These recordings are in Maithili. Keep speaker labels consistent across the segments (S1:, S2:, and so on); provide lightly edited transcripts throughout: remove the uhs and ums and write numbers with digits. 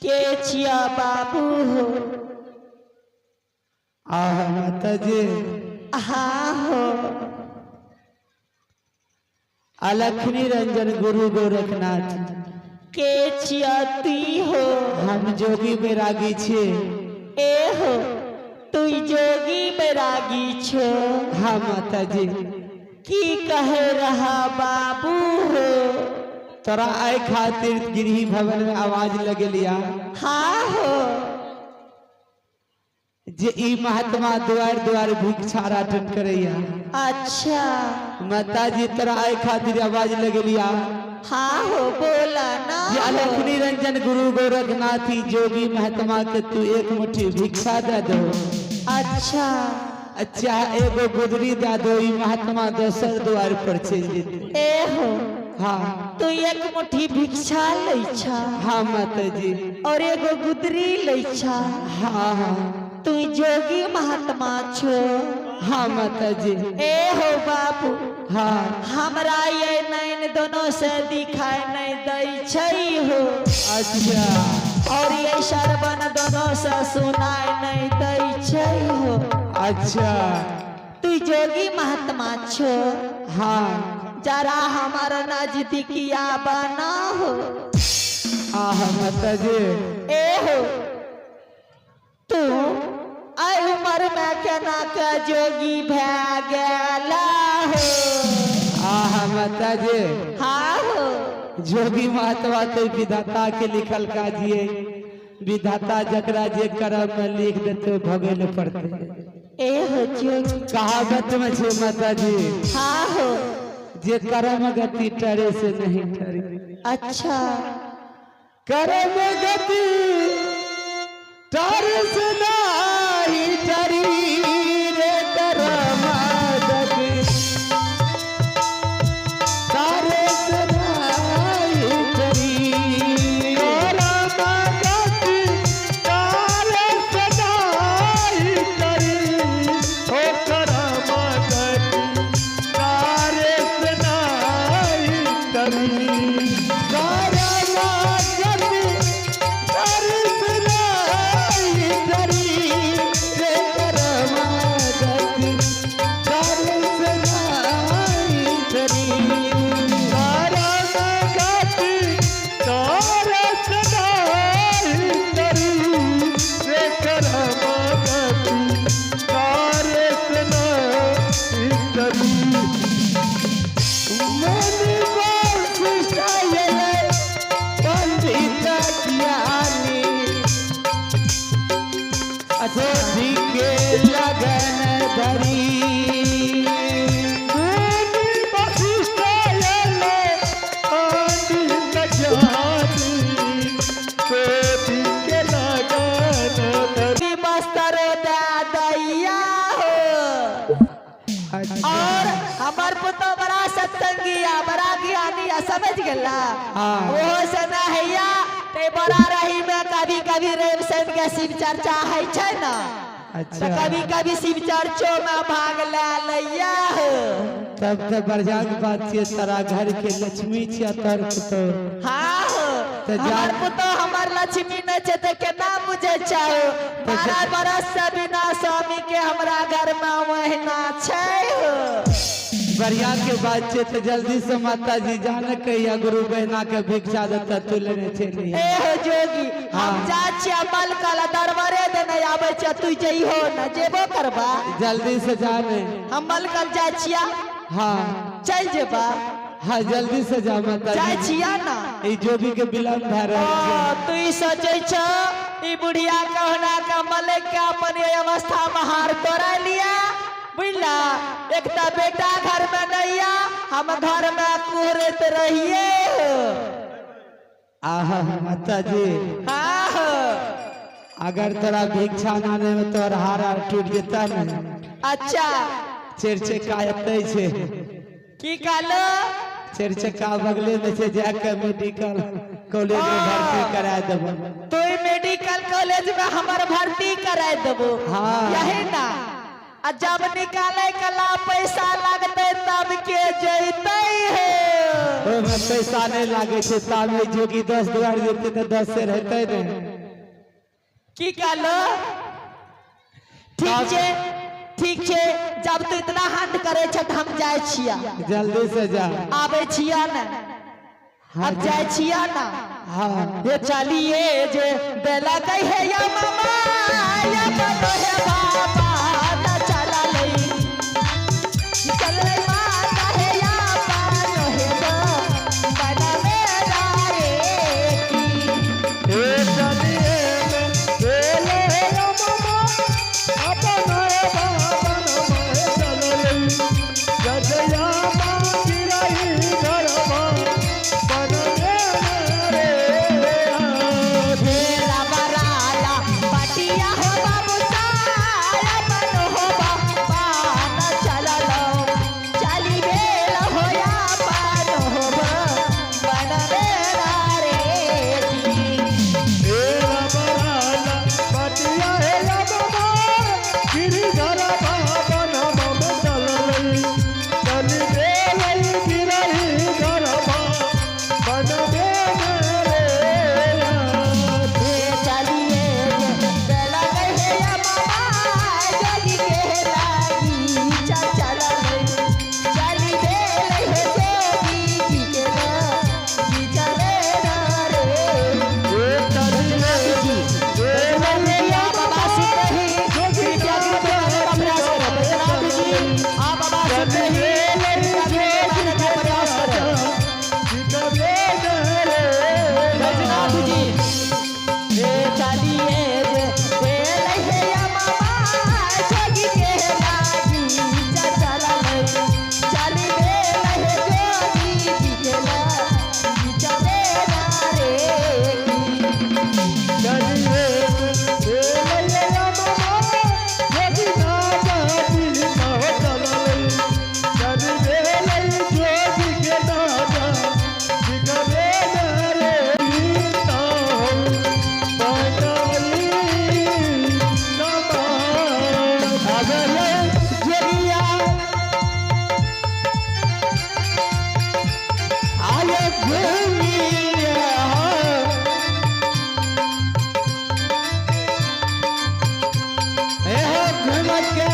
S1: के छिया बाबू हो?
S2: आह माता जी।
S1: हाँ हो।
S2: अलख निरंजन गुरु गोरखनाथ।
S1: के छिया ती हो?
S2: हम जोगी बैरागी छे।
S1: ए हो, तू जोगी बैरागी छो?
S2: हाँ माता जी।
S1: की कहे रहा बाबू हो?
S2: तोरा आए खातिर गिरही भवन में आवाज लगेलिया।
S1: हाँ हो।
S2: जे ई महात्मा द्वार द्वार भिक्षा राटन करैया।
S1: अच्छा।
S2: माता जी तोरा आए खातिर आवाज लगेलिया।
S1: हाँ हो, बोला ना।
S2: जे अलख निरंजन गुरु गोरखनाथ ई जोगी महात्मा के तू एक मुट्ठी भिक्षा दे दो।
S1: अच्छा।
S2: अच्छा, एगो गुदरी दे दो, ई महात्मा दोसर द्वार पर चल जेते।
S1: ए हो।
S2: हाँ।
S1: तू एक मुट्ठी भिक्षा लै छा?
S2: हाँ माता जी।
S1: और एगो गुदरी लै छा?
S2: हाँ हाँ।
S1: तू जोगी महात्मा छो?
S2: हाँ माता जी।
S1: ए हो बाबू।
S2: हाँ।
S1: हमरा ये नैन दोनों से दिखाई नहीं दै छै हो।
S2: अच्छा।
S1: और ये श्रवण दोनों से सुनाई नहीं दै छै हो।
S2: अच्छा।
S1: तू जोगी महात्मा छो?
S2: हाँ।
S1: जरा हमार नजदीकिया बना हो।
S2: आह माता जी।
S1: ए हो, तू आई उम्र में केना के जोगी भए गेला हो?
S2: आह माता जी।
S1: हाँ हो।
S2: जोगी महात्मा तो विधाता के लिखल का जिए, विधाता जकरा जे करम में लिख देते भोगे ले पड़ते।
S1: ए हो जोगी।
S2: कहावत में छे माता जी।
S1: हाँ हो।
S2: जे करम गति टरे से नहीं टरी।
S1: अच्छा।
S2: करम गति टरे से नहीं टरी रे, करम गति टरे से नहीं टरी।
S3: करम गति टरे से नहीं टरी, ओ करम गति टरे से नहीं टरी।
S2: करम गति टरे से नहीं टरी रे, करम गति टरे से नहीं टरी।
S3: करम गति टरे से नहीं टरी रे, करम गति टरे से नहीं टरी।
S2: मन वशिष्ठ अयलै पंडित ज्ञानी, अछोटी के लगन धरी।
S3: मुनि वशिष्ठ अयलै पंडित ज्ञानी, सोझी के लगन धरी।
S1: बस्तर दे दैया हो। और हमर पुतो बड़ा सत्संगिया, बड़ा ज्ञानिया, समझ गेला?
S2: हाँ।
S1: वो सना हैया ते बड़ा रही में कभी कभी रेव सन के शिव चर्चा है छै ना।
S2: अच्छा।
S1: तो कभी कभी शिव चर्चो में भाग ले लैया हो।
S2: तब तो बढ़िया के बात छियै, तारा घर के लक्ष्मी छियै तोहर पुतो।
S1: हाँ हो।
S2: तो
S1: हमर पुतो हमर लक्ष्मी नहीं छै तो केना बुझे चाहो? 12 बरस से बिना स्वामी के हमरा घर में महीना छै हो।
S2: बढ़िया के बात छै, तो जल्दी से माता जी जान कहिया गुरु बहना के भिक्षा देता तू लेने चली।
S1: ए हो जोगी, हम
S2: हाँ।
S1: जा छियै मलकल दरबारे देने आबै छियै, तू जइहो न जेबो करबा?
S2: जल्दी से जाने।
S1: हम मलकल जा छियै।
S2: हाँ।
S1: चल जेबा?
S2: हाँ, जल्दी से जा माता
S1: जाइ
S2: जी।
S1: छियै ना?
S2: ई जोगी के विलम्ब भए
S1: ओ
S2: रहल छै।
S1: तू ई सोचै छौ ई बुढ़िया कहुना के मलिक के अपन ये अवस्था में हार तोड़ा लिया, बुझला? एक तो बेटा घर में नहीं आ, हम घर में कुहरत रहिए हो।
S2: आहा माता जी।
S1: हाँ हो।
S2: अगर तोरा भिक्षा नाने में तोहर हार आर टूट जेता ने।
S1: अच्छा।
S2: चारि चक्का एतै छै।
S1: की कहलो?
S2: चारि चक्का बगले में छै, जाके मेडिकल कॉलेज में भर्ती करा देबो।
S1: तू मेडिकल कॉलेज में हमर भर्ती कराय देबो?
S2: हाँ।
S1: यही ना, आ जब निकाले कला पैसा लगते तब के जैते है?
S2: ओहिमे पैसा नहीं लागे छै, तामे जोगी 10 दुआर जेतै तऽ 10 से रहतै ने।
S1: की कहलो? ठीक छै, ठीक छै, जब तू इतना हंट करे छ त हम जाइ छिया।
S2: जल्दी से जा।
S1: आबै छिया ने, अब जाइ छिया ना।
S2: हाँ।
S1: ये चलिए जे बेला कहे या मामा या बनो हे बाबा ना चला ले चल रे माता हे या बनो हे बना मेरा रे की।
S3: हे चलिए में बेले या मामा अपन बाबा नमः चलले जजया मां गिरई घरवा बनवे रे।
S1: भेला बराला बटिया हो बाबू साया बनो हो बाबा ना चला लो चली बेल हो या बनो हो बना मेरा रे की।
S3: हे बराला बटिया हे या मामा गिरधर बाबा नमः चलले चली बेले गिरई घरवा बनवे रे।
S1: चलिए बेला कहे या मामा जोगी के लागी चल चल चली बेल हे जोगी जी के लागी चले ना रे।
S3: हे चलिए
S1: जी या बाबा सुनते ही कृपया कृपया का प्रयास करें। बैजनाथ जी आप बाबा सुनते ही कृपया कृपया का प्रयास करें। बैजनाथ जी हे चलिए जे बेल हे या मामा जोगी के लागी चल चली बेल हे जोगी जी के लागी चले ना रे की।
S2: जोगिया आये घूमिया ए हो घूम के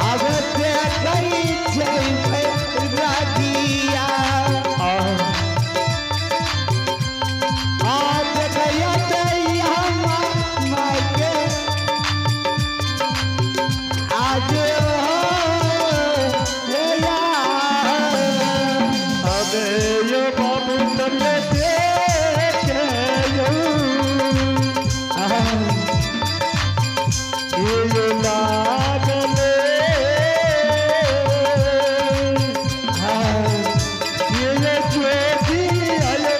S2: अब देखई छै रागिया आ देखैया दैया माँ के आज हो या।
S3: बाबू तले देखे ये लागले ये ज्योति आये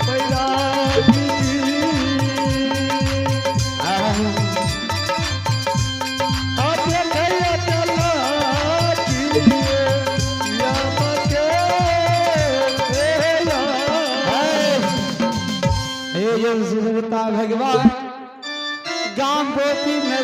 S3: बैरागी अब खैया चला
S2: हे यम सुता भगवान गाम गोपी में।